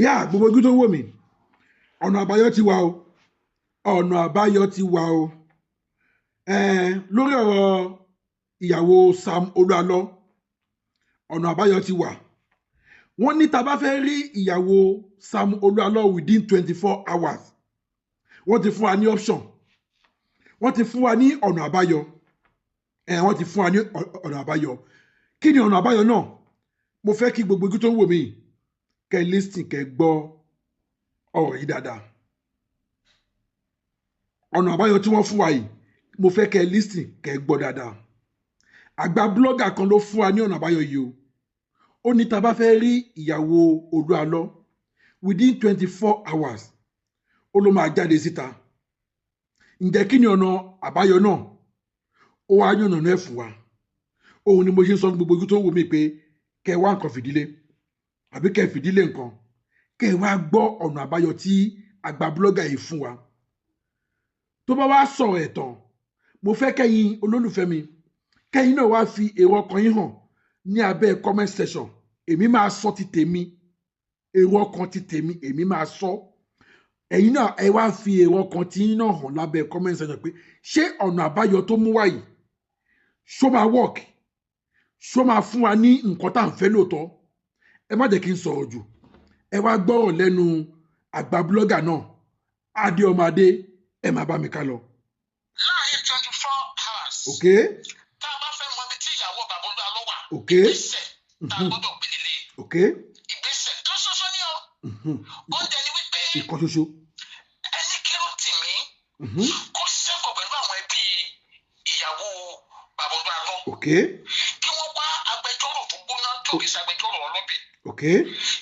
Yá, gbogbo ojú tó ń wò mí, ọ̀nà àbáyọ ti wà o, ọ̀nà àbáyọ ti wà o. Lórí ọ̀rọ̀ ìyàwó Sam Olúalọ, ọ̀nà àbáyọ ti wà. Wọ́n ní tá bá fẹ́ rí ìyàwó Sam Olúalọ within 24 hours, wọ́n ti fún wa ní option, wọ́n ti fún wa ní ọ̀nà àbáyọ. Wọ́n ti fún wa ní ọ̀nà àbáyọ. Kí ni ọ̀nà àbáyọ náà? Mo fẹ́ kí gbogbo ojú tó ń wò mí kẹ́ listen, kẹ́ gbọ́ ọ̀rọ̀ yìí dáadáa. Ọ̀nà àbáyọ tí wọ́n fún wa yìí, mo fẹ́ kẹ́ listen, kẹ́ gbọ́ dáadáa. Àgbà blogger kan ló fún wa ní ọ̀nà àbáyọ yìí o. Ó ní tá a bá fẹ́ rí ìyàwó Olúalọ within 24 hours, ó ló máa jáde síta. Ǹjẹ́ kí ni ọ̀nà àbáyọ náà? Ó wá yànnà náà fún wa. Òun ni mo ṣe ń sọ fún gbogbo ojú tó ń wò mí pé kẹ́ wá nǹkan fìdílé àbí kẹ́ fìdílé nǹkan, kẹ́ wá gbọ́ ọ̀nà àbáyọ tí àgbà blogger yìí fún wa. Tó bá wá sọ̀rọ̀ ẹ̀ tán, mo fẹ́ kẹ́yin olólùfẹ́ mi, kẹ́yin náà wá fi èrò ọkàn yín hàn ní abẹ́ comment section. Èmi máa sọ ti tèmi, èrò ọkàn ti tèmi èmi máa sọ. Ẹ̀yin náà, ẹ wá fi èrò ọkàn tí yín náà hàn lábẹ́ comment section pé ṣé ọ̀nà àbáyọ tó mú wá yìí, ṣó máa work? Ṣó máa fún wa ní nǹkan tá à ń fẹ́ lóòótọ́? Ẹ má jẹ́ kí n sọ̀rọ̀ jù. Ẹ wá gbọ́rọ̀ lẹ́nu àgbà blogger náà, Adé ọmọ Adé. Ẹ má bá mi ká lọ. Láàrin 24 hours, tá a bá fẹ́ mọ ibi tí ìyàwó bàbá Olúalọ wà, ìgbésẹ̀ tá a gbọ́dọ̀ gbé lélẹ̀, ìgbésẹ̀ kan ṣoṣo ní o. Ó dẹ̀ ní wípé ìkan ṣoṣo. Ẹni kí Rótìmí kó ṣiṣẹ́ pọ̀ pẹ̀lú àwọn ẹbí ìyàwó bàbá Olúalọ, kí wọ́n wá agbẹjọ́rò tó gbóná, tó kìí ṣe agbẹjọ́rò ọlọ́bẹ̀,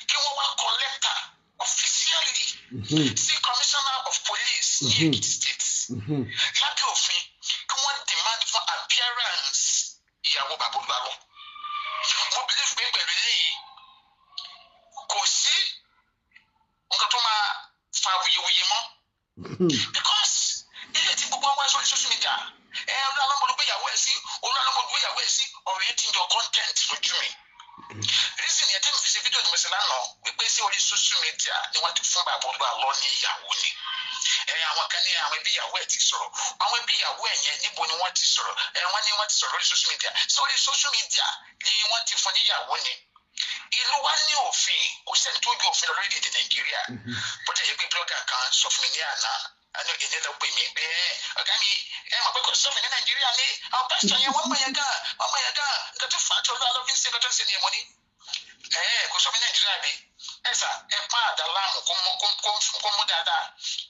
kí wọ́n wá kọ lẹ́tà officially sí Commissioner of Police ní Ekiti State. Lábẹ́ òfin, kí wọ́n demand fún appearance ìyàwó bàbá Olúalọ. Mo believe pé pẹ̀lú eléyìí, kò sí nǹkan tó máa fa wuyewuye mọ́, because ilé tí gbogbo wa sórí social media, ẹ Olúalọ mo gbé ìyàwó ẹ sí, Olúalọ mo gbé ìyàwó ẹ sí, ọ̀rọ̀ yẹn ti ń jọ content lójú mi. Reason yẹn tẹ́mi fi ṣe fídíò tí mo ṣe lánàá wípé sí orí social media ni wọ́n ti fún bàbá Olúalọ ní ìyàwó ni. Ẹ àwọn kan ní àwọn ẹbí ìyàwó ẹ ti sọ̀rọ̀. Àwọn ẹbí ìyàwó ẹ yẹn, níbo ni wọ́n ti sọ̀rọ̀? Ẹ wọ́n ní wọ́n ti sọ̀rọ̀ lórí social media. Sí orí social media ni wọ́n ti fún níyàwó ni? Ìlú wa ní òfin, kò sẹ́ni tó ju òfin lọ lórílẹ̀‐èdè Nàìjíríà. Bó ti yẹ pé blogger kan sọ fún mi ní àná, ẹni èdè lọ pè mí pé ẹ ọ̀gá mi, ẹ mọ̀ pé kò sófin ní Nàìjíríà ní àwọn pásítọ̀ yẹn, wọ́n mọ̀ yẹn gan, wọ́n mọ̀ yẹn gan. Nǹkan tó fà á tó lọ́wọ́ ló fi ń ṣe nǹkan tó ń ṣe nìyẹn. Mo ní ẹ kò sófin Nàìjíríà bí ẹ sà, ẹ pọ́n àdá láàmú kó mú dáadáa.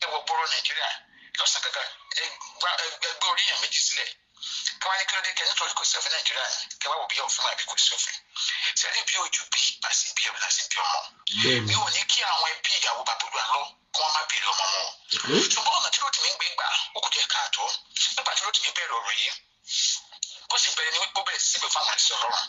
Ẹ wọ gbòòrò Nàìjíríà lọ́sàn kankan, ẹ gbé orí yẹn méjì sílẹ̀, kí wọ́n á ní kí ló dé kẹ nítorí kò sí òfin Nàìjíríà ni. Kẹ wá wò bí òfin wà bí kò sí òfin sẹ́ni bí ojú bí bá sì bí ẹ̀rọ láti bí ọmọ. Mi ò ní kí àwọn ẹbí ìyàwó bàbá Olúalọ kí wọ́n má béèrè ọmọ wọn, ṣùgbọ́n ọ̀nà tí Rótìmí ń gbé gbà, ó kù díẹ̀ káàtó. Nígbà tí Rótìmí bẹ̀rẹ̀ ọ̀rọ̀ yìí, bó ṣe bẹ̀rẹ̀ ni wípé ó bẹ̀rẹ̀ sí pé fáwọn àti Ọlọ́run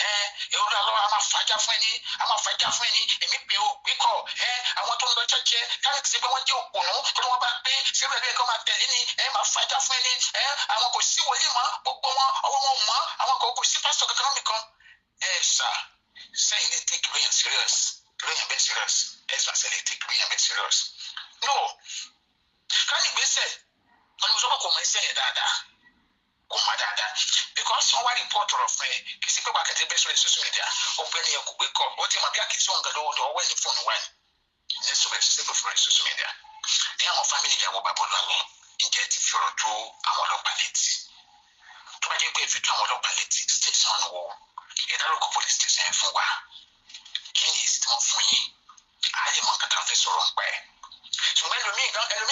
ẹ Olúalọ a máa fàájà fún ẹni, a máa fàájà fún ẹni. Èmi pé o pé kọ ẹ àwọn tó ń lọ jẹjẹ káàkiri sí pé wọ́n jẹ́ òpònú tó ní wọ́n bá pé síbẹ̀ bí ẹ̀kọ́ máa tẹ̀lé ni. Ẹ máa fàájà fún ẹni ẹ àwọn kò sí wòlíì mọ́, gbogbo wọn ọwọ́ wọn mọ́, àwọn kò sí pásítọ̀ kankan nìkan. Ẹ sà sẹ́yìn lè take lóyún serious, lóyún bẹ́ẹ̀ serious. Ẹ sà sẹ́yìn lè take lóyún bẹ́ẹ̀ serious? No, ká ní ìgbésẹ̀ wọn ni mo sọ pé kò mọ iṣẹ́ yẹn dáadáa, kò mọ dáadáa, because wọ́n wá report ọ̀rọ̀ fún ẹ, kì í sí pé wákàtí bẹ́ẹ̀ sórí social media, ọ̀gbẹ́ni yẹn kò gbé kọ́ ó ti mọ̀ bí àkìsí òun gan lọ́wọ́ ọwọ́ ẹ̀ ní fóònù wa ní sọ̀rọ̀ ṣiṣẹ́ pé fún social media ní àwọn family ìyàwó bàbá Olúalọ. Ǹjẹ́ ti fi ọ̀rọ̀ tó àwọn ọlọ́pàá létí? Tó bá jẹ́ pé fi tó àwọn ọlọ́pàá létí, station wo? Ẹ dárúkọ police station yẹn fún wa. Kí ni èsì tí wọ́n fún yín? A lè mọ nǹkan tá a fẹ́ sọ̀rọ̀ nípa ẹ̀. Ṣùgbọ́n ẹlòmíì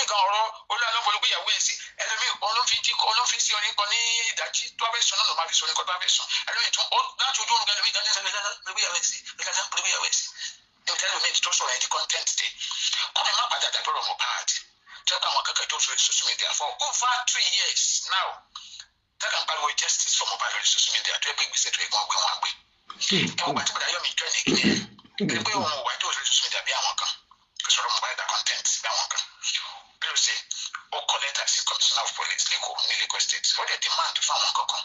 gan ọ̀rọ̀ Olúalọ gbéyàwó ẹ̀ sí, ẹlòmíì olófin sí orin kan ní ìdájí tó bá fẹ́ sùn náà ló máa fi sọ orin kan tó bá fẹ́ sùn. Ẹlòmíì tún láti ojú oorun gan, ẹlòmíì gan ní sẹ́lẹ̀ gbéyàwó ẹ̀ sí, gbéyàwó ẹ̀ sí níbi tí ẹlòmíì tó sọ̀rọ̀ yẹn di content dé. Kọ́mi má padà dàbí ọ̀rọ̀ Mohbad tó yẹ kó àwọn kankan tó sórí social media for over 2 years now, tẹ́ka ń pariwo justice for Mohbad lórí social media, tó yẹ pé ìgbésẹ̀ tó yẹ kí wọ́n gbé wọn gbé. Ẹ wọ́n gbà tí bàdá Yọ̀mí join ìkíni ẹ̀ kí pé òun ò wájú sórí social media bí àwọn kan kò sọ̀rọ̀ Mohbad da content bí àwọn kan. Kí ló ṣe? Ó kọ lẹ́tà sí Commissioner of Police lẹ́kọ̀ọ́ ní Lagos State. Ó dẹ̀ demand fún àwọn kankan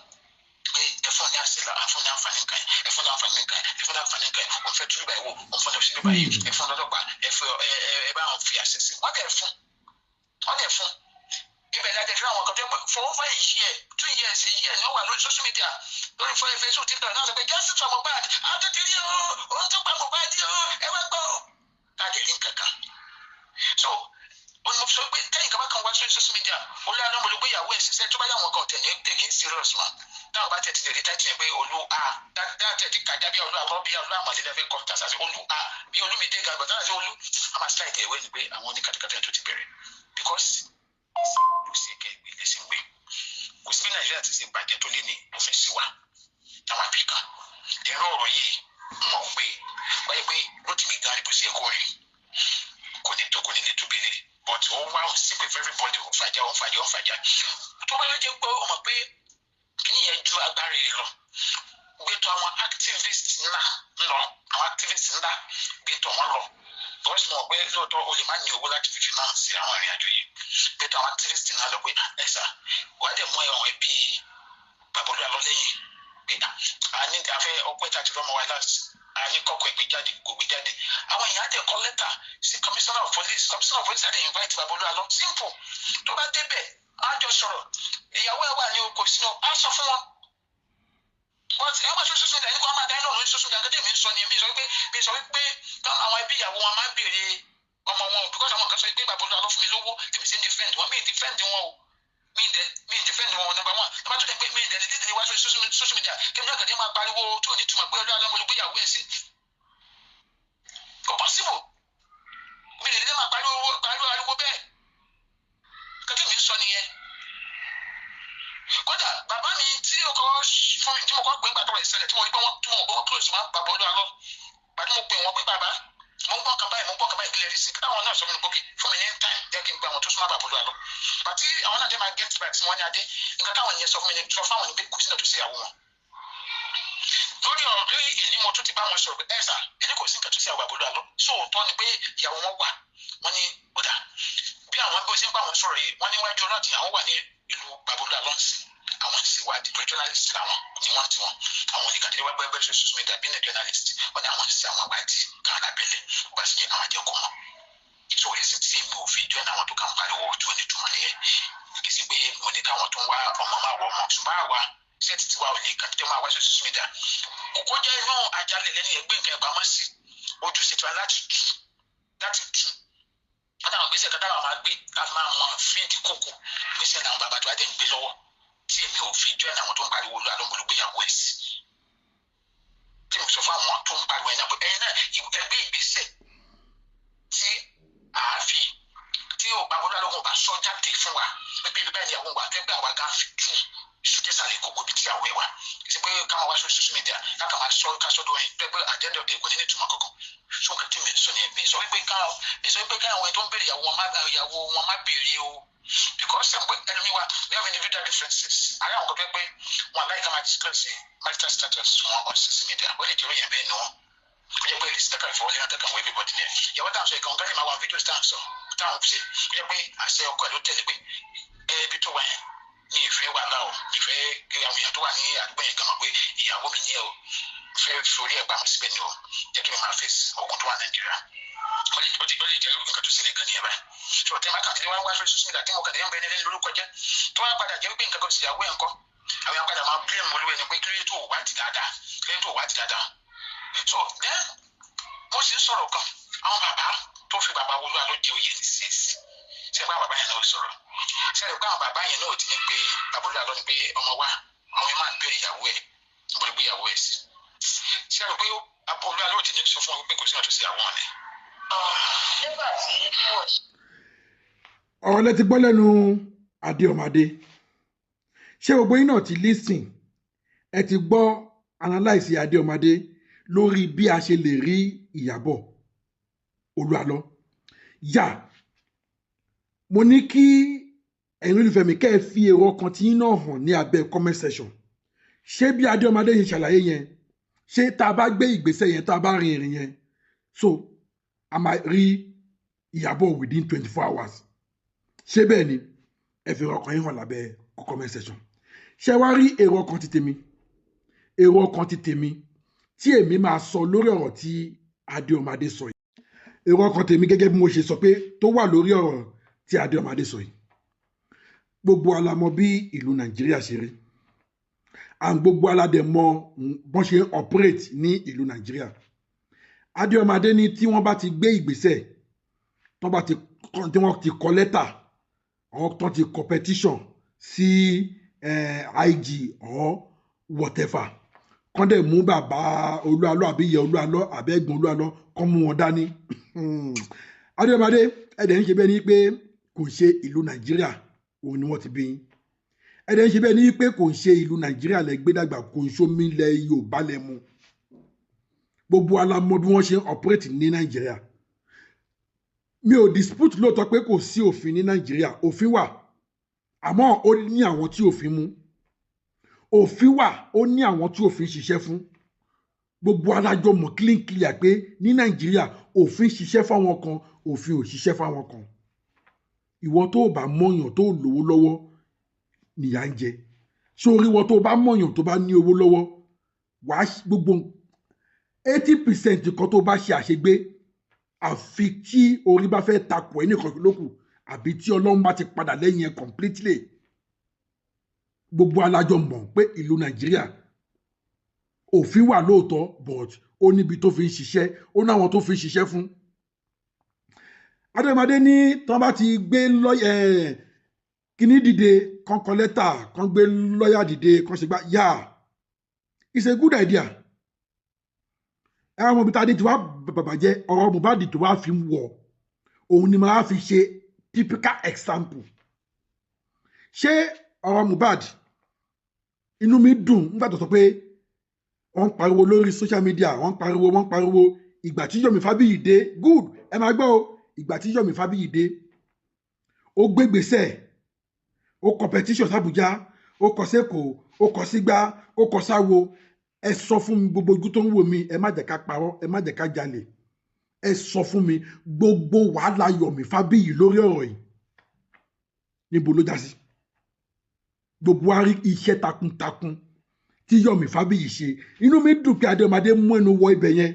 pé ẹ fún ní àṣẹ, ẹ fún ní àǹfààní nǹkan yẹn, ẹ fún ní àǹfààní nǹkan yẹn, ẹ fún ní àǹfààní nǹkan yẹn. Òun fẹ́ túbí báyìí wò, òun fẹ́ lọ sí báyìí, ẹ fún lọ́lọ́pàá, ẹ Fi ẹ ẹ ẹ bá wọn fi àṣẹ sí. Wọ́n dẹ̀ fún ibẹ̀ láti fi àwọn kan tó yẹ pé for over a year, 2 years, a year ni wọ́n wà lórí social media, lórí fún Facebook, TikTok náà, sọ pé justice for Mohbad, àtúntìrí o, ohun tó pa Mohbad o, ẹ wá gbọ́ o, láti rí nǹkan kan. So ó ní mo sọ pé tẹ́yìn kan bá kan wá sórí social media, Olú Àlọ́ mo lè gbé ìyàwó ẹ̀ ṣiṣẹ́. Tó bá yà wọn kan tẹ̀ ní take it serious ma, táwọn bá tẹ̀ ti tẹ̀lé title yẹn pé Olú A dáa tẹ̀ ti kàjá bí Olú Àlọ́, bí Olú Àmọ̀lẹ́ lẹ́fẹ̀ẹ́ kọ́ tàṣà sí Olú A bí Olúmídé gan gbọ̀dọ̀ sí Olú, a máa slide ẹ̀wẹ́ ni pé àwọn oníkàtàkàtà yẹn tó ti bẹ̀rẹ̀, because kò sí ẹ̀kẹ́ ìgbé lẹ́sìn gbé. Kò sí bí Nàìjíríà ti ṣe bàjẹ́ tó lé ní òfin sí wa táwọn àbíkà ẹ̀rọ ọ̀rọ̀ yìí mọ̀ pé wáyé pé Rótìmí gan ni bó ṣe yẹ kó rìn, kò ní tó, kò ní lè tóbi lé, but ó wá ó sì pé for everybody, ó fàjà, ó fàjà, ó fàjà. Tó bá jẹ́ pé ó mọ̀ pé kíní yẹn ju agbára yìí lọ, gbé tó àwọn activist ńlá ńlọ, àwọn activist ńlá, gbé tó wọn lọ, because mo mọ̀ pé lóòótọ́ o lè má ní owó láti fi finance àwọn ìrìn àjò yìí. Gbé tó àwọn activist náà lọ pé ẹ sà wàá dẹ̀ mú ẹ̀wọ̀n ẹbí bàbá Olú Àlọ́ lẹ́yìn pé a ní afẹ́ ọpẹ́ tá a ti fọmọ wa last, a ní kọ́kọ́ ẹgbẹ́ jáde, kò gbé jáde. Àwọn èèyàn á dẹ̀ kọ lẹ́tà sí commissioner of police. Commissioner of police á dẹ̀ invite bàbá Olú Àlọ́. Simple. Tó bá débẹ̀, á jọ sọ̀rọ̀, ìyàwó ẹ̀ wà ní oko sínú, á sọ fún wọn. But ẹ wá social media ní kó máa dá iná lórí social media. Gẹ́gẹ́ mi ń sọ ni, mi sọ wípé àwọn ẹbí ìyàwó wọn máa ń béèrè ọmọ wọn o, because àwọn kan sọ wípé bàbá Olú Àlọ́ fún mi lówó, èmi sì ń defend wọn. Mi ì defend wọn o, mi ì defend wọn, number one. Number two, pé mi ì dẹ̀ dídì wá sórí social media kí mi náà kàdé máa pariwo tí ò ní túmọ̀ pé Olú Àlọ́ mo lè gbé ìyàwó ẹ̀ sí. Kò possible, mi lè dédé máa pariwo pariwo ariwo bẹ́ẹ̀. Kẹ́kẹ́ mi ń sọ nìyẹn. Kódà bàbá mi tí ó kọ́ fún mi, tí mo kọ́ pé nígbà tó rẹ̀ ṣẹlẹ̀, tí mo rí pé wọ́n, tí mo gbọ́ close mọ́ bàbá Olú Àlọ́, bàtí mo pè wọ́n pé, "Bàbá, mo ń gbọ́ kan báyìí, mo ń gbọ́ kan báyìí, kílẹ̀ rí sí?" Káwọn náà sọ fún mi gbókè fún mi ní time, jẹ́ kí n pe àwọn tó súnmọ́ bàbá Olú Àlọ́. Bàtí àwọn náà jẹ́ máa get back sí wọn ní adé, nǹkan táwọn yẹn sọ fún mi ní sọ fáwọn ní pé kò sí náà tó sí ìyàwó wọn lórí ọ̀rọ̀ lórí ìní. Mo tún ti bá wọn sọ̀rọ̀ pé ẹ sà, ẹni kò sí nǹkan tó sí àwọn bàbá Olú Àlọ́, sóòótọ́ ni pé ìyàwó wọn wà? Wọ́n ní ọ̀dà bí àwọn bí ó ṣe ń bá wọn sọ̀rọ̀ yìí, wọ́n níwájú ọlọ́ọ̀tì àwọn wà ní ìlú bàbá Olú Àlọ́ ń sìn, àwọn ń ṣèwádìí, torí journalist làwọn ni wọ́n ti wọn àwọn oníkàdé wá gbẹgbẹ social media bí ní journalist. Wọ́n ní àwọn ń ṣe àwọn ìwádìí kan lábẹ́lẹ̀, ó bá sì ní àwọn àjẹkọ̀ mọ́. So èsì tí èmi ò fi join àwọn tó kàn ń pariwo tí ò ní túmọ̀ nìyẹn. Kì í ṣe pé mo ní káwọn tó ń wá ọmọ máa wọ ọmọ, ṣùgbọ́n àwa ṣé títí wa ò lè kàn tó máa wá social media. Kókó jẹ́ inú àjálẹ̀ lẹ́nu yẹn gbé nǹkan ìpamọ́ sí ojúṣe tiwa láti tú wọ́n táwọn gbèsè kan táwọn máa gbé ká máa mọ fíìdì kókò gbèsè náà. Bàbá tó wá dẹ̀ ń gbé lọ́wọ́ tí èmi ò fi join àwọn tó ń pariwo Olú Àlọ́ gbéyàwó ẹ̀ sí, tí mo sọ fún àwọn tó ń pariwo ẹ̀ náà pé ẹ̀yin náà ẹgbẹ́ ìgbésẹ̀ tí a fi tí ò bá Olú Àlọ́ bá sọ jáde fún wa pé ibi báyìí ni àwọn wà fẹ́ gbé, àwa gan fi tú ìṣúdẹ́sàlẹ̀ kókó ibi tí àwọ̀ ẹ̀ wà. Kì í ṣe pé ká máa wá sórí social media, ká kà máa sọ ká sọ́dọ̀ ẹ̀ pé at the end of the day kò ní ní ìtumọ̀ kankan. So nǹkan tí mi sọ nìyẹn. Mi sọ wípé ká àwọn tó ń béèrè ìyàwó wọn má béèrè o, because ṣe pé ẹlòmíì wa, we have individual differences. Àárẹ̀ àwọn kan tó yẹ pé wọn aláìka máa disclose marital status wọn on social media, ó lè jẹ́ òyìn bẹ́ẹ̀ ni wọn kò jẹ́ pé list kàkà ìfọwọ́lé náà kàkà wọ everybody ní ẹ̀. Ìyàwó táwọn sọ ìkànnì kan lè máa wà videos táwọn sọ táwọn ṣe, kò jẹ́ pé àṣẹ ọkọ ẹ̀ ló tẹ̀lé pé ẹ ibi tó wà yẹn mi ìfẹ́ wà láò, mi ìfẹ́ kí àwọn èèyàn tó wà ní àdúgbò yẹn gan mọ̀ pé ìyàwó mi ní ẹ o, fẹ́ forí ẹ̀ pamọ́ síbẹ̀ ni o, jẹ́ kí mi máa face ogun tó wà Nàìjíríà. Ó lè jẹ́ nǹkan tó ṣẹlẹ̀ gan nìyẹn báyìí. Tó tẹ́ máa kàn tí wọ́n wá sórí social media tí mo kàn dé ń bẹ ní ẹlẹ́ni lórúkọ jẹ́, tó wá padà jẹ́ wípé nǹkan kan sì yàwó ẹ̀ ńkọ́, àwọn èèyàn padà máa blame olúwẹ̀ ni pé kí ló tó wádìí dáadáa, kí ló tó wádìí dáadáa. So then mo sì ń sọ̀rọ̀ kan, àwọn bàbá tó fi bàbá Olú Àlọ́ jẹ oyè ní CAC, ṣe pé àwọn bàbá yẹn náà sọ̀rọ̀, ṣe pé àwọn bàbá yẹn náà ti ní pé bàbá Olú Àlọ́ ni pé ọmọ wa, àwọn yẹn máa ń béèrè ìyàwó ẹ̀, níbo ló gbé ìyàwó ẹ̀ sí? Ṣe pé bàbá Olú Àlọ́ ti ní sọ fún wọn pé kò sí àtúnṣe àwọn ni. Nígbà tí wọ́n Ọ̀rọ̀ lẹ ti gbọ́ lẹ́nu Adéọmọdé. Ṣé gbogbo yín náà ti listen? Ẹ ti gbọ́ analyse Adéọmọdé lórí bí a ṣe lè rí Ìyábọ̀ Olú Àlọ́ yà. Mo ní kí ẹ̀yin olùfẹ́ mi kẹ́ ẹ fi èrò ọkàn tí yín náà hàn ní abẹ́ comment section. Ṣé bí Adéọmọdé ṣe ṣàlàyé yẹn, ṣé tá a bá gbé ìgbésẹ̀ yẹn, tá a bá rin ìrìn yẹn, so a máa rí Ìyábọ̀ within 24 hours? Ṣé bẹ́ẹ̀ ni? Ẹ fi èrò ọkàn yín hàn lábẹ́ comment section. Ṣé wá rí èrò ọkàn ti tèmi, èrò ọkàn ti tèmi tí èmi máa sọ lórí ọ̀rọ̀ tí Adéọmọdé sọ yìí? Èrò ọkàn tèmi gẹ́gẹ́ bí mo ṣe sọ pé tó wà lórí ọ̀rọ̀ tí Adéọmọdé sọ yìí, gbogbo wa la mọ̀ bí ìlú Nàìjíríà ṣe rí, and gbogbo wa la dẹ̀ mọ̀ bọ́n ṣe ń operate ní ìlú Nàìjíríà. Adéọmọdé ní tí wọ́n bá ti gbé ìgbésẹ̀, tí wọ́n ti kọ lẹ́tà or tó ti kọ petition sí IG or whatever, kán dẹ̀ mú bàbá Olúalọ́ àbí ìyá Olúalọ́ àbí ẹ̀gbọ́n Olúalọ́, kán mú wọn dání. Adéọmọdé, ẹ̀dẹ̀ ń ṣe bẹ́ẹ̀ ni pé kò ṣe ìlú Nàìjíríà òun ni wọ́n ti bí yín. Ẹ̀dẹ̀ ń ṣe bẹ́ẹ̀ ni pé kò ń ṣe ìlú Nàìjíríà lẹ gbé dàgbà, kò ń ṣomi lẹ Yorùbá lẹ mu. Gbogbo wa la mọ̀ bí wọ́n ṣe ń operate ní Nàìjíríà. Mi ò dispute lóòótọ́ pé kò sí òfin ní Nàìjíríà. Òfin wà, àmọ́ ó ní àwọn tí òfin mú. Òfin wà, ó ní àwọn tí òfin ṣiṣẹ́ fún. Gbogbo wa la jọ mọ̀ clean clear pé ní Nàìjíríà, òfin ṣiṣẹ́ fáwọn kan, òfin ò ṣiṣẹ́ fáwọn kan. Ìwọ tó o bá mọ̀yàn, tó o lówó lọ́wọ́, nìyà ń jẹ. Sórí ìwọ tó o bá mọ̀yàn, tó bá ní owó lọ́wọ́, wàá gbogbo 80% kan tó bá ṣe àṣegbé, àfi tí orí bá fẹ́ takò ẹ́ nìkan lókù, àbí tí Ọlọ́run bá ti padà lẹ́yìn ẹ̀ completely. Gbogbo wa la jọ mọ̀ pé ìlú Nàìjíríà, òfin wà lóòótọ́, but ó níbi tó fi ń ṣiṣẹ́, ó ní àwọn tó fi ń ṣiṣẹ́ fún. Adémadé ní tí wọ́n bá ti gbé lọ́yẹ̀ kíní dìde, kán kọ lẹ́tà, kán gbé lọ́yà dìde, kán ṣe gbá yá, it's a good idea. Ẹ wọ́n mọ̀ bí tádé tí wàá bàbà jẹ́. Ọ̀rọ̀ Mohbad tó wàá fi ń wọ̀, òun ni màá fi ṣe typical example. Ṣé ọ̀rọ̀ Mohbad, inú mi dùn nígbà tó sọ pé wọ́n ń pariwo lórí social media, wọ́n ń pariwo, wọ́n ń pariwo. Ìgbà tí Yomi Fabiyi dé, good, ẹ máa gbọ́ o. Ìgbà tí Yomi Fabiyi dé, ó gbé gbèsè, ó kọ petition sàbújá, ó kọ sẹ́kọ̀ọ́, ó kọ sígbá, ó kọ sáwo. Ẹ sọ fún mi, gbogbo ojú tó ń wò mí, ẹ má jẹ́ ká parọ́, ẹ má jẹ́ ká jalè. Ẹ sọ fún mi, gbogbo wàhálà Yomi Fabiyi lórí ọ̀rọ̀ yìí, níbo ló já sí? Gbogbo wa rí iṣẹ́ takuntakun tí Yomi Fabiyi ṣe. Inú mi dùn pé Adéọmọdé mú ẹnu wọ ibẹ̀ yẹn.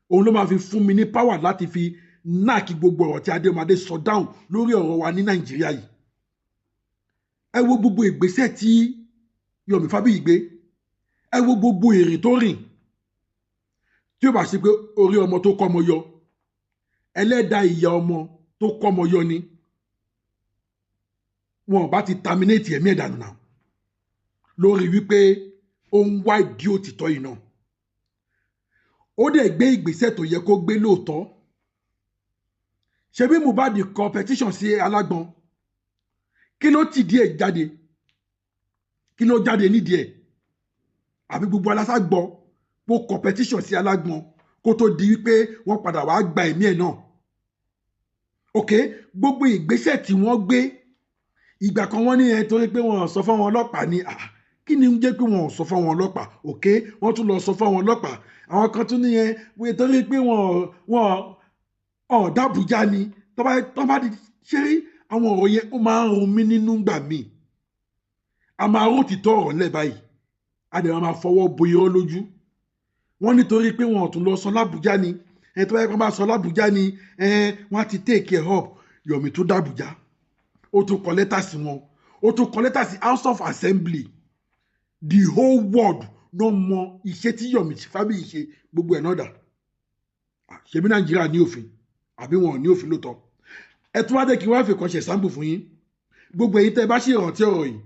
Òun ló máa fi fún mi ní power láti fi knock gbogbo ọ̀rọ̀ tí Adéọmọdé sọ dáhùn lórí ọ̀rọ̀ wa ní Nàìjíríà yìí. Ẹ wo gbogbo ìgbésẹ̀ tí Yomi Fabiyi gbé, ẹ wo gbogbo èrè tó rìn. Tí ó bá ṣe pé orí ọmọ tó kọ́ ọmọ yọ, ẹlẹ́dàá ìyá ọmọ tó kọ́ ọmọ yọ ni, wọn bá ti terminate ẹ̀mí ẹ̀dànù náà lórí wípé ó ń wá ìdí òtítọ́ yìí náà. Ó dẹ̀ gbé ìgbésẹ̀ tó yẹ kó gbé lóòótọ́. Ṣebí Mohbad kọ petition sí Alágbọ̀n, kí ló tì díẹ̀ jáde? Kí ló jáde nídìí ẹ̀? Àbí gbogbo alásà gbọ́ kó kọ petition sí Alágbọ̀n kó tó di wípé wọ́n padà wàá gba ẹ̀mí ẹ̀ náà? Ok, gbogbo ìgbésẹ̀ tí wọ́n gbé, ìgbà kan wọ́n ní ẹ torí pé wọ́n sọ fún wọn ọlọ́pàá ni. Ah, kí ni ń jẹ́ pé wọ́n sọ fún wọn ọlọ́pàá? Ok, wọ́n tún lọ sọ fún wọn ọlọ́pàá. Àwọn kan tún níyẹn wọ́n torí pé wọ́n ọ̀ dàbújá ni. Tó bá di ṣé rí àwọn ọ̀rọ̀ yẹn, ó máa ń run mí nínú gbà míì. A máa rò títọ́ ọ̀rọ̀ ńlẹ̀ báyìí, a dẹ̀ máa fọwọ́ bo irọ́ lójú. Wọ́n nítorí pé wọn ò tún lọ sọ lábújá ni. Ẹ tó bá yẹ kó bá sọ lábújá ni, ẹ wọ́n á ti take care up. Yomi tó dàbújá, ó tún kọ lẹ́tà sí wọn, ó tún kọ lẹ́tà sí House of Assembly. The whole world náà mọ iṣẹ́ tí Yomi Fabiyi ṣe. Gbogbo ẹ̀ náà dà? Ṣebí Nàìjíríà ní òfin, àbí wọn ò ní òfin lóòótọ́? Ẹ tún wá dé kí wọ́n fi kan ṣe sample fún yín. Gbogbo èyí tẹ́ ẹ bá ṣe ìrántí ọ̀rọ̀ yìí,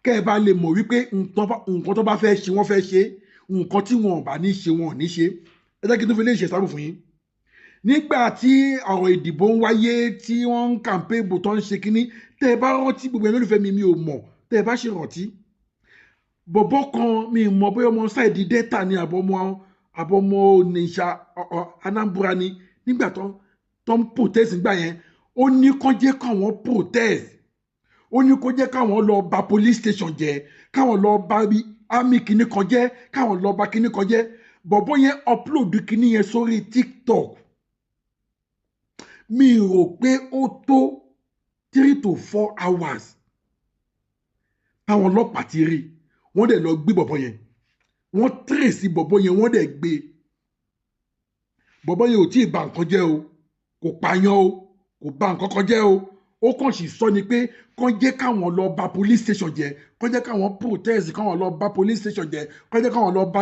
kẹ́ ẹ bá lè mọ̀ wípé nǹkan tó bá fẹ́ ṣe, wọ́n fẹ́ ṣe. Nǹkan tí wọn ò bá ní ṣe, wọn ò ní ṣe. Ẹ jẹ́ kí n tún fi lè ṣe sample fún yín. Nígbà tí ọ̀rọ̀ ìdìbò ń wáyé, tí wọ́n ń campaign bò, tó ń ṣe kínní, tẹ́ ẹ bá rántí, gbogbo ẹ̀ lólùfẹ́ mi, mi ò mọ̀ tẹ́ ẹ bá ṣe rántí bọ̀bọ̀ kan, mi mọ̀ bóyá ọmọ side Delta ni àbọ̀mọ Onitsha, Anambra ni. Nígbà tó ń protest nígbà yẹn, ó ní kán jẹ́ káwọn protest, ó ní kó jẹ́ káwọn lọ bà police station jẹ́, káwọn lọ bà army kìíní kan jẹ́, káwọn lọ bà kìíní kan jẹ́. Bọ̀bọ̀ yẹn upload kìíní yẹn sórí TikTok. Mi rò pé ó tó 3 to 4 hours táwọn ọlọ́pàá ti rí, wọ́n dẹ̀ lọ gbé bọ̀bọ̀ yẹn. Wọ́n trace bọ̀bọ̀ yẹn, wọ́n dẹ̀ gbé bọ̀bọ̀ yẹn. Ò tí ì bà nǹkan jẹ́ o. Kò pààyàn o, kò bà nǹkan kan jẹ́ o. Ó kàn sì sọ ni pé kàn jẹ́ káwọn lọ bà police station jẹ́, kàn jẹ́ káwọn protest, káwọn lọ bà police station jẹ́, kàn jẹ́ káwọn lọ bà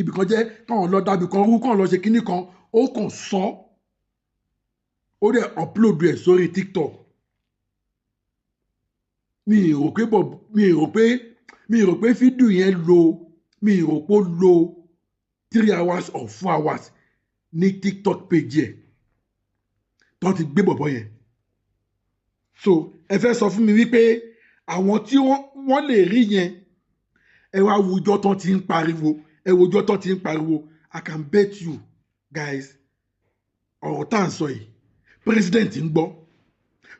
ibì kan jẹ́, káwọn lọ dàbí kan rú, káwọn lọ ṣe kinní kan. Ó kàn sọ, ó dẹ̀ upload ẹ̀ sórí TikTok. Mi ì rò pé fídíò yẹn lo, mi ì rò pé ó lo 3 hours or 4 hours ní TikTok page ẹ̀ tó ti gbé bọ̀bọ̀ yẹn. So ẹ fẹ́ sọ fún mi wípé àwọn tí wọ́n lè rí yẹn, ẹ wá wùjọ tán ti ń pariwo, ẹ wùjọ tán ti ń pariwo. I can bet you guys, ọ̀rọ̀ tá à ń sọ yìí, president ń gbọ́,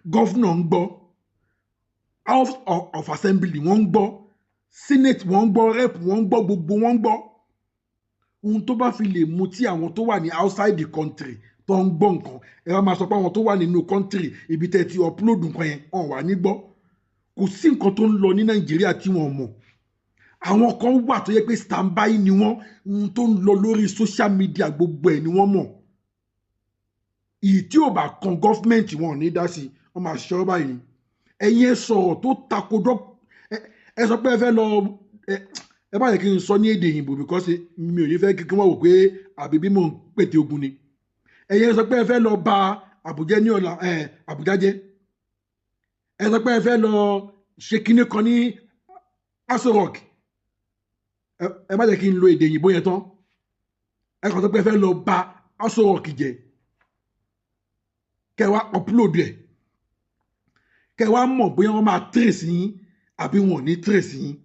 governor ń gbọ́, House of Assembly wọ́n ń gbọ́, Senate wọ́n ń gbọ́, rep wọ́n ń gbọ́, gbogbo wọ́n ń gbọ́. Ohun tó bá fi lè mú tí àwọn tó wà ní outside the country tó ń gbọ́ nǹkan, ẹ wá máa sọ pé àwọn tó wà nínú country, ibi tẹ́ ti upload nǹkan yẹn, wọ́n wà ní gbọ́. Kò sí nǹkan tó ń lọ ní Nàìjíríà tí wọ́n mọ̀. Àwọn kan wà tó yẹ pé standby ni wọ́n. Ohun tó ń lọ lórí social media, gbogbo ẹ̀ ni wọ́n mọ̀. Ìyí tí ò bá kan government, wọn ò ní dá sí, wọ́n máa ṣọ́ báyìí. Ẹ̀yin ẹ sọ̀rọ̀ tó tako dọ́, ẹ sọ pé ẹ fẹ́ lọ, ẹ bá yẹ kí n sọ ní èdè òyìnbó because mi ò ní fẹ́ kí wọ́n wò pé àbí bí mò ń pètè ogun ni. Ẹ̀yin ẹ sọ pé ẹ fẹ́ lọ bà Àbújá ní ọ̀la ẹ Àbújá jẹ́, ẹ sọ pé ẹ fẹ́ lọ ṣe kinní kan ní Aso Rock. Ẹ má jẹ́ kí n lo èdè òyìnbó yẹn tán. Ẹ kàn sọ pé ẹ fẹ́ lọ bà Aso Rock jẹ́, kẹ́ wá upload ẹ̀, kẹ́ wá mọ̀ bóyá wọ́n máa trace yín àbí wọn ò ní trace yín.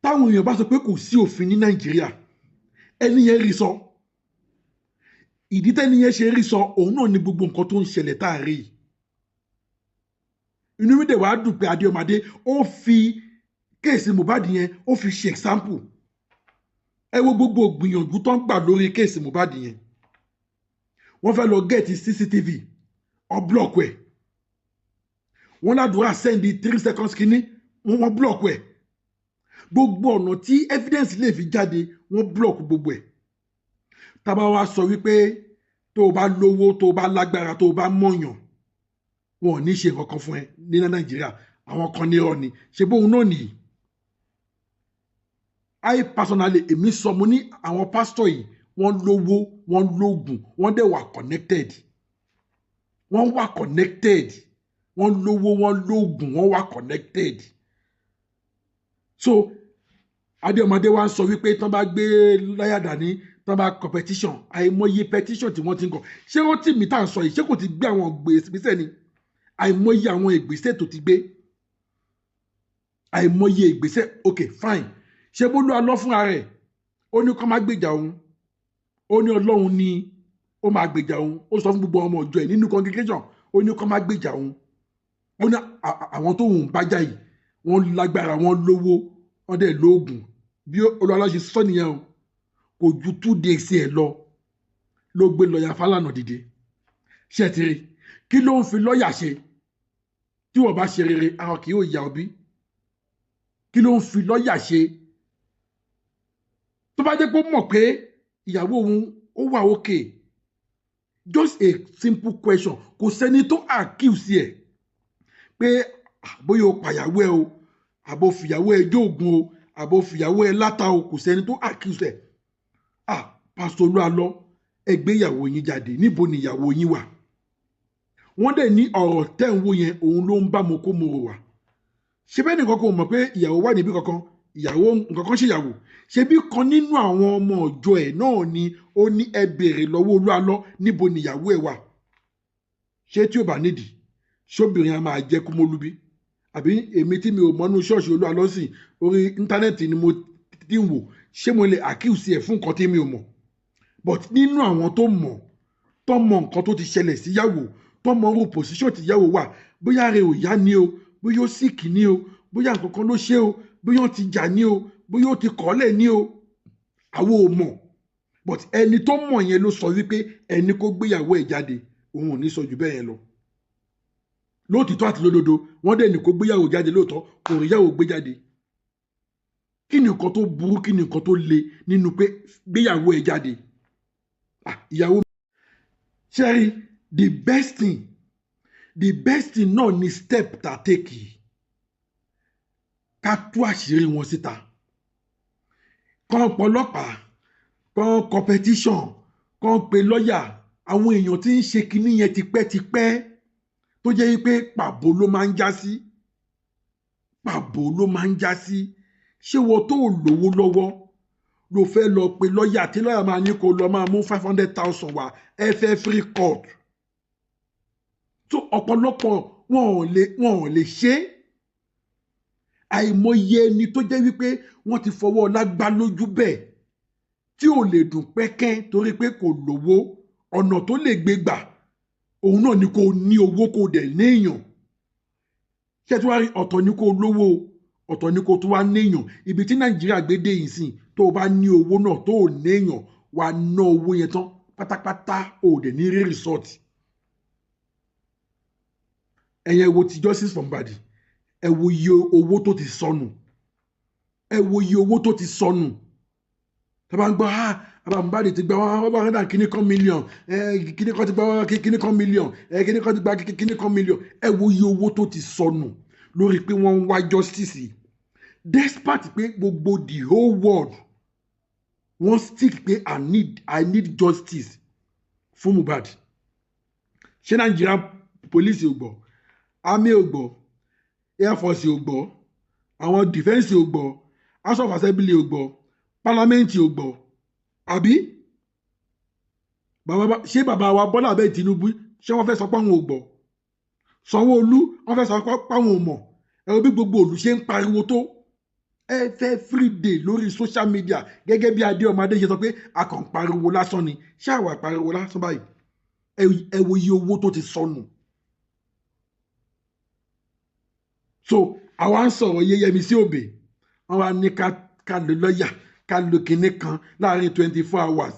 Táwọn èèyàn bá sọ pé kò sí òfin ní Nàìjíríà, ẹni yẹn rí sọ. Ìdí tẹ́ni yẹn ṣe rí sọ, òun náà ni gbogbo nǹkan tó ń ṣẹlẹ̀ tá a rí yìí. Inú mi dẹ̀ wá dùn pé Adéọmọdé ó fi case Mohbad yẹn, ó fi ṣe example. Ẹ wo gbogbo gbìyànjú tó ń gbà lórí case Mohbad yẹn. Wọ́n fẹ́ lọ get CCTV, wọ́n block ẹ̀. Wọ́n ládùúrà send 3 seconds kínní, wọ́n block ẹ̀. Gbogbo ọ̀nà tí evidence lè fi jáde, wọ́n block gbogbo ẹ̀. Tábà wá sọ wípé tó o bá lówó, tó o bá lágbára, tó o bá mọ̀yàn, wọn ò ní ṣe nǹkan kan fún ẹ ní Nàìjíríà, àwọn kan ní irọ́ ni. Ṣe bóun náà nìyí? I personally, èmi sọ, mo ní àwọn pásítọ̀ yìí, wọ́n lówó, wọ́n lóògùn, wọ́n dẹ̀ wà connected. Wọ́n wà connected. Wọ́n lówó, wọ́n lóògùn, wọ́n wà connected. So Adéọmọdé wa ń sọ wípé tán bá gbé lọ́yà dání, tán bá kọ petition, àìmọye petition tí wọ́n ti ń kọ. Ṣé wọ́n tì mí tá à ń sọ yìí, ṣé kò ti gbé àwọn ìgbésẹ̀ ni? Àìmọye àwọn ìgbésẹ̀ tó ti gbé, àìmọye ìgbésẹ̀. Ok, fine. Ṣé bólú alọ́ fúnra rẹ̀, ó ní kó má gbèjà òun, ó ní Ọlọ́run ní ó máa gbèjà òun. Ó sọ fún gbogbo ọmọ ọjọ́ ẹ̀ nínú congregation, ó ní kó má gbèjà òun. Ó ní àwọn tó ń bájà yìí, wọ́n lágbára, wọ́n lówó, wọ́n dẹ̀ lóògùn. Bí Olúwalá ṣe sọ nìyẹn o. Kò ju 2 days ẹ̀ lọ ló gbé lọ́ọ̀yà Fálànà dìde. Ṣe ti rí kí ló ń fi lọ́ọ̀yà ṣe? Tí wọ́n bá ṣe rere, àwọn kì yóò yà ọ bí. Kí ló ń fi lọ́ọ̀yà ṣe? Tó bá jẹ́ pé ó mọ̀ pé ìyàwó òun ó wà okay, just a simple question. Kò sẹ́ni tó accuse ẹ̀ pé bóyá o pàyàwó ẹ o, àbò fìyàwó ẹ jóògùn o, àbò fìyàwó ẹ láta o. Kò sẹ́ni tó accuse ẹ̀. Ah, Pásítọ̀ Olúalọ́, ẹ gbé ìyàwó yín jáde. Níbo ni ìyàwó yín wà? Wọ́n dẹ̀ ní ọ̀rọ̀ tẹ́ ń wò yẹn, òun ló ń bá mo kó mo rò wá. Ṣé bẹ́ẹ̀ nìkan kò mọ̀ pé ìyàwó wà níbí kankan, ìyàwó nǹkan kan ṣèyàwó? Ṣebí kan nínú àwọn ọmọ ọjọ́ ẹ̀ náà ni ó ní ẹ béèrè lọ́wọ́ Olúalọ́, níbo ni ìyàwó ẹ̀ wà? Ṣé tí ò bá nídìí, ṣóbìnrin á máa jẹ́ kúmólúbí? Àbí èmi tí mi ò mọ́nú ṣọ́ọ̀ṣì Olúalọ́ sí, orí íńtánẹ́ẹ̀tì ni mo ti ń wò, ṣé mo lè accuse ẹ̀ fún nǹkan tí mi ò mọ̀? But nínú àwọn tó mọ̀, tó mọ̀ nǹkan tó ti ṣẹlẹ̀ síyàwó, tó mọ̀ irú position tí ìyàwó wà, bóyá rẹ̀ ò yá ni o, bóyá ó sick ni o, bóyá nǹkan kan ló ṣe o, bóyá ó ti jà ní o, bóyá ó ti kọ́lẹ̀ ní o, àwọn ò mọ̀. But ẹni tó mọ̀ yẹn ló sọ wípé ẹni kó gbéyàwó ẹ̀ jáde. Òun ò ní sọ jù bẹ́ẹ̀ yẹn lọ. Lóòtítọ́ àti lódodo, wọ́n dẹ̀ ní kó gbéyàwó jáde lóòótọ́, kò rí yàwó gbé jáde. Kí ni nǹkan tó burú, kí ni nǹkan tó le nínú pé gbéyàwó ẹ̀ jáde? Ìyàwó Ṣẹ́rí, the best thing náà ni step tá a take yìí, ká tú àṣírí wọn síta, kán pọlọ́pàá, kán competition, kán pe lọ́yà. Àwọn èèyàn tí ń ṣe kinní yẹn tipẹ́tipẹ́, tó jẹ́ wípé pàbó ló máa ń já sí, pàbó ló máa ń já sí. Ṣé wọ́n tó lówó lọ́wọ́ ló fẹ́ lọ pe lọ́yà, tí lọ́yà máa ní kó lọ máa mú 500,000 wá ẹ free court? Tó ọ̀pọ̀lọpọ̀ wọn ò lè ṣe é. Àìmọye ẹni tó jẹ́ wípé wọ́n ti fọwọ́ ọlá gbá lójú bẹ́ẹ̀, tí ò lè dùn pẹ́kẹ́ torí pé kò lówó. Ọ̀nà tó lè gbé gbà òun náà ni kò ní owó, kò dẹ̀ néèyàn. Ṣé tí wàá rí, ọ̀tọ̀ ni kò lówó, ọ̀tọ̀ ni kò tún wá néèyàn. Ibi tí Nàìjíríà gbé dé yìí sìn, tó o bá ní owó náà tó o néèyàn, wàá ná owó yẹn tán pátápátá, o dẹ̀ ní rí result. Ẹ̀yẹn wo ti Justice for Mohbad, ẹ wo iye owó tó ti sọnù, ẹ wo iye owó tó ti sọnù. Tá bá ń gbọ́, ah, bàbá Mohbad ti gba 100 kíní kan million, kíní kan ti gba kíní kan million, kíní kan ti gba kíní kan million. Ẹ wo iye owó tó ti sọnù lórí pé wọ́n ń wá justice, despite pé gbogbo the whole world wọ́n stick pé I need justice fún Mohbad. Ṣé Nàìjíríà police ò gbọ́? Army ò gbọ́? Air Force ò gbọ́? Àwọn defence ò gbọ́? House of Assembly ò gbọ́? Parliament ò gbọ́? Àbí bàbá, ṣé bàbá wa Bọ́lá abẹ́ Tinubu, ṣé wọ́n fẹ́ sọ pé àwọn ò gbọ́? Sanwó-Olú, wọ́n fẹ́ sọ pé àwọn ò mọ̀? Ẹ wo bí gbogbo òlù ṣe ń pariwo tó ẹ fẹ́ free day lórí social media, gẹ́gẹ́ bí Adé ọmọdé ṣe sọ pé a kàn ń pariwo lásán ni. Ṣé àwa pariwo lásán báyìí? Ẹ wo iye owó tó ti sọnù. So àwa ń sọ̀rọ̀ Yẹmísí Òbí, wọ́n wá ní ká lo lọ́ọ̀yà, ká lo kinní kan láàrin 24 hours.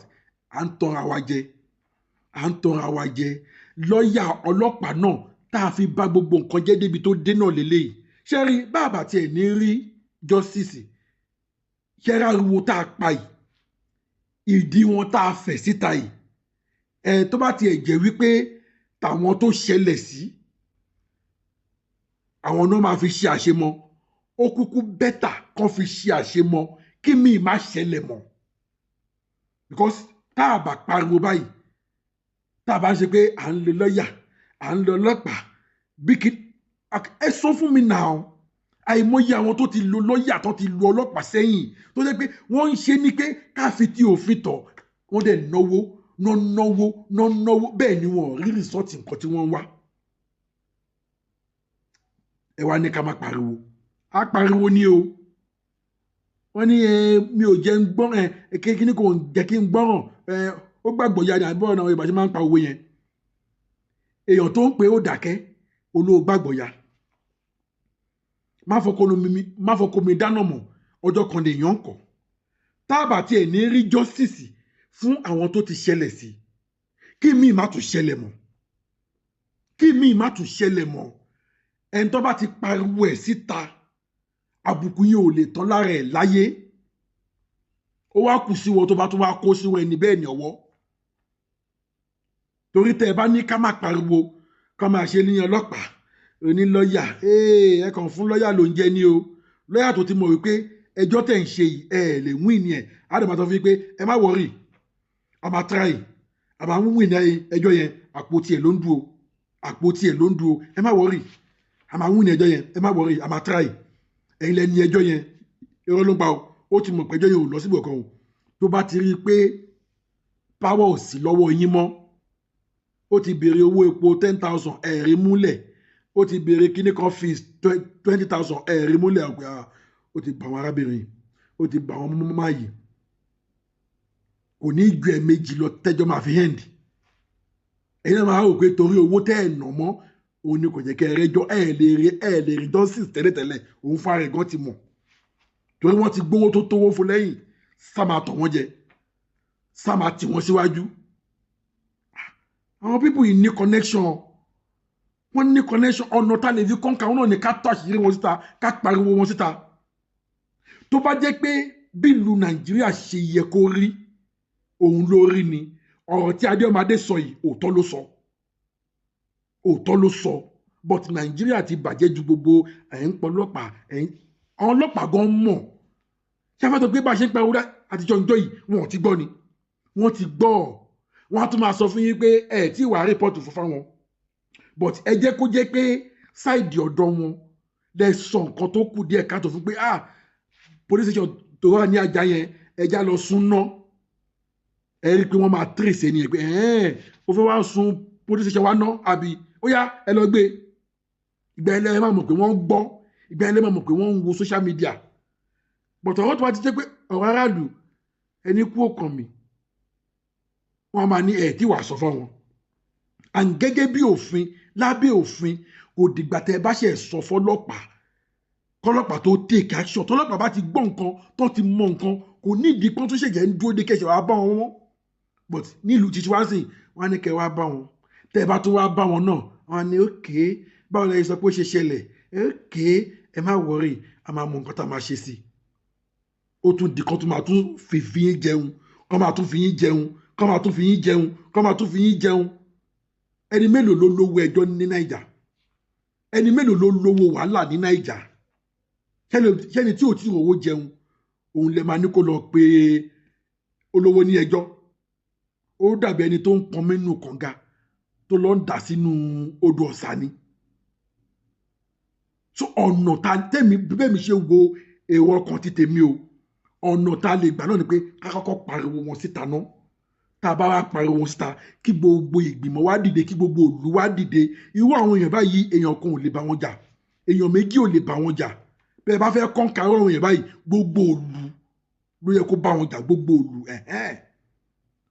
À ń tọra wa jẹ, à ń tọra wa jẹ. Lọ́ọ̀yà ọlọ́pàá náà tá a fi bá gbogbo nǹkan jẹ́ débi tó dé náà lélẹ́yìí. Ṣé rí bàbá tiẹ̀ ní rí justice? Ṣé rí ariwo tá a pa yìí, ìdí wọn tá a fẹ̀ síta yìí, ẹ tó bá tiẹ̀ jẹ́ wípé tàwọn tó ṣẹlẹ̀ sí àwọn náà máa fi ṣe àṣemọ, ó kúkú better kán fi ṣe àṣemọ kí míì má ṣẹlẹ̀ mọ́, because tá a bá pariwo báyìí, tá a bá ń ṣe pé à ń lo lọ́ọ̀yà, à ń lo ọlọ́pàá, bí kí ẹ sọ fún mi náà, àìmọye àwọn tó ti lo lọ́ọ̀yà, tó ti lo ọlọ́pàá sẹ́yìn, tó jẹ́ pé wọ́n ń ṣe ní pé ká fi ti òfin tọ̀, wọ́n dẹ̀ náwó ná, náwó ná, náwó bẹ́ẹ̀ ni wọ́n rí result nǹkan tí wọ́n ń wá. Ẹ wá ní ká má pariwo. Á pariwo ní o. Wọ́n ní ẹ mi ò jẹ́ ń gbọ́ ẹ kíní kò jẹ́ kí n gbọ́ràn ẹ. Ó gbàgbọ́ ya ni àbọ̀ náà. Ìbàjẹ́ máa ń pa owó yẹn. Èèyàn tó ń pè ó dákẹ́, olóò gbàgbọ́ ya. Má fọkọ mi dáná mọ́. Ọjọ́ kan lèèyàn kọ̀ táàbà tí ẹ̀ ní rí justice fún àwọn tó ti ṣẹlẹ̀ sí, kí míì má tún ṣẹlẹ̀ mọ́, kí míì má tún ṣẹlẹ̀ mọ́. Ẹni tó bá ti pariwo ẹ̀ síta, àbùkù yìí ò lè tán lára ẹ̀ láyé. Ó wá kù sí wọn tó bá tún wá kó sí wọn ẹni bẹ́ẹ̀ ní ọwọ́, torí tẹ́ ẹ bá ní ká má pariwo, ká máa ṣe ní ọlọ́pàá, onílọ́yà, ẹ kàn fún lọ́yà ló ń jẹ ní o. Lọ́yà tó ti mọ̀ wípé ẹjọ́ tẹ̀ ń ṣe yìí, ẹ lè win ní ẹ̀, á dẹ̀ máa sọ fún yín pé ẹ má worry, a máa try, a máa win ní ẹjọ́ yẹn. Àpò tiẹ̀ ló ń dùn o, àpò tiẹ̀ ló ń dùn o. Ẹ má worry, a máa win ní ẹjọ́ yẹn, ẹ má worry, a máa try. Ẹ̀yin lẹ́ni ẹjọ́ yẹn, irọ́ ló ń pa o. Ó ti mọ̀ pé ẹjọ́ yẹn ò lọ síbò kan o. Tó bá ti rí i pé power ò sí lọ́wọ́ yín mọ́, ó ti béèrè owó epo 10,000, ẹ̀rí múlẹ̀. Ó ti béèrè kíní kan fees 20,000, ẹ̀rí múlẹ̀. Ọ̀pẹ́ ó ti bà àwọn arábìnrin, ó ti bà àwọn mọ́mọ́ yìí. Kò ní ju ẹ̀ẹ̀mejì lọ tẹ́jọ́ máa fi end. Ẹ̀yin náà máa rò pé torí owó tẹ́ ẹ̀ nà mọ́ òun ni kò jẹ́ kẹ́ ẹ rẹ́jọ́. Ẹ̀ lè rí justice tẹ́lẹ̀tẹ́lẹ̀. Òun fúnra rẹ̀ gan ti mọ̀, torí wọ́n ti gbówó tó tówó fún lẹ́yìn, sá máa tọ̀ wọ́n jẹ, sá máa tì wọ́n síwájú. Àwọn people yìí ní connection, wọ́n ní connection. Ọ̀nà tá lè fi kọ́ńkà wọn náà ní ká tó àṣírí wọn síta, ká pariwo wọn síta. Tó bá jẹ́ pé bí ìlú Nàìjíríà ṣe yẹ kó rí òun ló rí ni. Ọ̀rọ̀ tí Adéọmọdé sọ yìí, òótọ́ ló sọ, òótọ́ ló sọ. But Nàìjíríà ti bàjẹ́ ju gbogbo ẹ̀ ń pọlọ́pàá ẹ̀ ń àwọn ọlọ́pàá gan mọ̀. Ṣé afẹ́ tó gbé bá a ṣe ń pariwo àtijọ́ ìjọ yìí, wọn ò ti gbọ́ ni? Wọ́n ti gbọ́. Wọ́n á tún máa sọ fún yín pé ẹ tí wàá report fún fáwọn. But ẹ jẹ́ kó jẹ́ pé side ọ̀dọ̀ wọn lẹ sọ nǹkan tó kù díẹ̀ káàtó fún pé, ah, police station tó wà ní Ajah yẹn, ẹja lọ sún ná. Ẹ rí i pé wọ́n máa trace ẹni yẹn pé ẹ̀ẹ́n ó fẹ́ wá sun police station wa ná, àbí ó yá, ẹ lọ gbé. Ìgbà yẹn lẹ máa mọ̀ pé wọ́n ń gbọ́, ìgbà yẹn lẹ máa mọ̀ pé wọ́n ń wo social media. But ọ̀rọ̀ tó bá ti jẹ́ pé ọ̀rọ̀ aráàlú, ẹni kú òkàn mi, wọ́n máa ní ẹ̀ tí wàá sọ fáwọn. And gẹ́gẹ́ bí òfin, lábẹ́ òfin, kò dìgbà tẹ́ ẹ bá ṣe sọ fọlọ́pàá kọlọ́pàá tó take action. Tọlọ́pàá bá ti gbọ́ nǹkan, tó ti mọ nǹkan, kò ní ìdí pọ́n tó ṣèjẹ́ ń dúró de kẹsẹ̀ wàá bá wọn wọ́n. But nílùú títí wá sí, wọ́n á ní kẹ́ wá bá wọn. Tẹ́ ẹ bá tún wá bá wọn náà, wọ́n á ní, "Okay, báwo lẹ sọ pé ó ṣe ṣẹlẹ̀? Okay, ẹ má worry, a máa mọ nǹkan tá a máa ṣe sí i." Ó tún di kan tó máa tún fi yín jẹun, kọ́ máa tún fi yín jẹun, kọ́ máa tún fi yín jẹun, kọ́ máa tún fi yín jẹun. Ẹni mélòó ló lówó ẹjọ́ ní Naija? Ẹni mélòó ló lówó wàhálà ní Naija? Ṣẹ́ni tí ò tí owó jẹun òun lè máa ní kó lọ pé olówó ní ẹjọ́? Ó dàbí ẹni tó ń pọn mínú kànga tó lọ ń dà sínú odò ọ̀sà ni. So ọ̀nà ta tẹ̀mí bẹ́ẹ̀ mi ṣe wo èrò ọkàn ti tèmi o, ọ̀nà tá a lè gbà náà ni pé ká kọ́kọ́ pariwo wọn síta náà. Tá a bá wá pariwo wọn síta, kí gbogbo ìgbìmọ̀ wá dìde, kí gbogbo ìlú wá dìde. Irú àwọn èèyàn báyìí, èèyàn kan ò lè bá wọn jà, èèyàn méjì ò lè bá wọn jà. Bẹ́ẹ̀ bá fẹ́ kọ́ńkà irú àwọn èèyàn báyìí, gbogbo ìlú ló yẹ kó bá wọn jà, gbogbo ìlú, ẹ̀hẹ́n.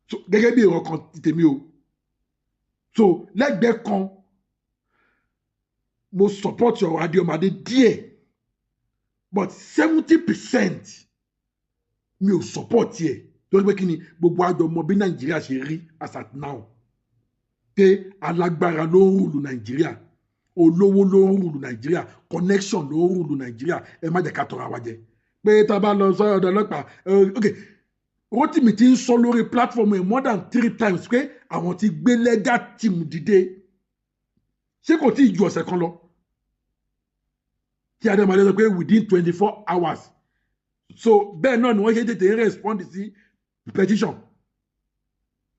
So gẹ́gẹ́ bí èrò ọkàn ti tèmi o, so lẹ́gbẹ̀ẹ́ kan, mo support ọ̀rọ̀ Adéọmọdé díẹ̀, but 70% mi ò support ẹ̀, torí pé kí ni? Gbogbo àjọ mọ bí Nàìjíríà ṣe rí as at now, pé alágbára ló ń rule Nàìjíríà, olówó ló ń rule Nàìjíríà, connection ló ń rule Nàìjíríà. Ẹ má jẹ́ ká tọrọ àwa jẹ pé tá a bá lọ sọ ọ̀dọ̀ ọlọ́pàá. Ok, Rotimi ti ń sọ lórí platform ẹ̀ more than three times pé àwọn ti gbé legal team dìde. Ṣé kò tí ì ju ọ̀sẹ̀ kan lọ tí Adémọlé sọ pé within 24 hours? So bẹ́ẹ̀ náà ni wọ́n ṣe tètè ń respond sí petition.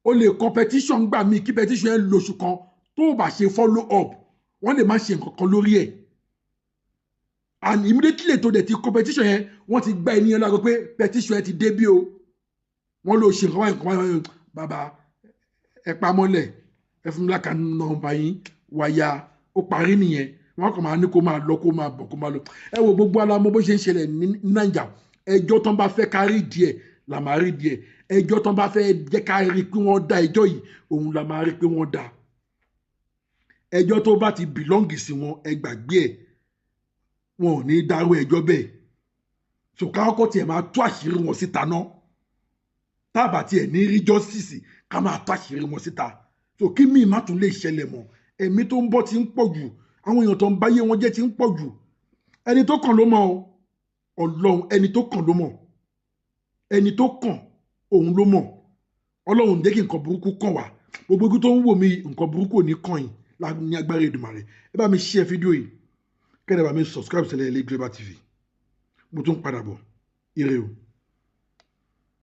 O lè kọ petition gbà mí, kí petition yẹn lóṣù kan, tó o bá ṣe follow up, wọ́n lè má ṣe nǹkan kan lórí ẹ̀. And immediately tó dẹ̀ ti kọ petition yẹn, wọ́n ti gba ènìyàn lágbo pé petition yẹn ti dé bí o, wọ́n lọ ṣe nǹkan báyìí, nǹkan báyìí. Bàbá, ẹ pamọ́lẹ̀, ẹ fún mi l'account number yín, wáyà ó parí nìyẹn. Wọ́n kàn máa ní kó máa lọ, kó máa bọ̀, kó máa lọ. Ẹ wo, gbogbo alamọ bó ṣe ń ṣẹlẹ̀ ní Naija. Ẹjọ́ tán bá fẹ́ kárí díẹ̀ là máa rí díẹ̀, ẹjọ́ tán bá fẹ́ jẹ́ ká rí pé wọ́n dá ẹjọ́ yìí, òun là máa rí pé wọ́n dá. Ẹjọ́ tó bá ti belong sí wọn, ẹ gbàgbé ẹ̀, wọn ò ní dárú ẹjọ́ bẹ́ẹ̀. So káwọ́kọ́ tiẹ̀ máa tú àṣírí wọn síta náà. Táàbà tiẹ̀ ní rí justice, ká máa tú àṣírí wọn síta, so kí míì má tún lè ṣẹlẹ̀ mọ́. Ẹ̀mí tó ń bọ́ ti ń pọ̀ jù, àwọn èèyàn tó ń báyé wọn jẹ́ ti ń pọ̀ jù. Ẹni tó kàn ló mọ̀ o. Ọlọ́run, ẹni tó kàn ló mọ̀, ẹni tó kàn òun ló mọ̀. Ọlọ́run jẹ́ kí nǹkan burúkú kàn wá. Gbogbo ibi tó ń wò mí, nǹkan burúkú ò ní kàn yín ní agbára Èdùmàrè. Ẹ bá mi share fídíò yìí, kẹ́lẹ́ bá mi subscribe sílẹ̀ ilé Global TV. Mo tún padà bọ̀. Ire o.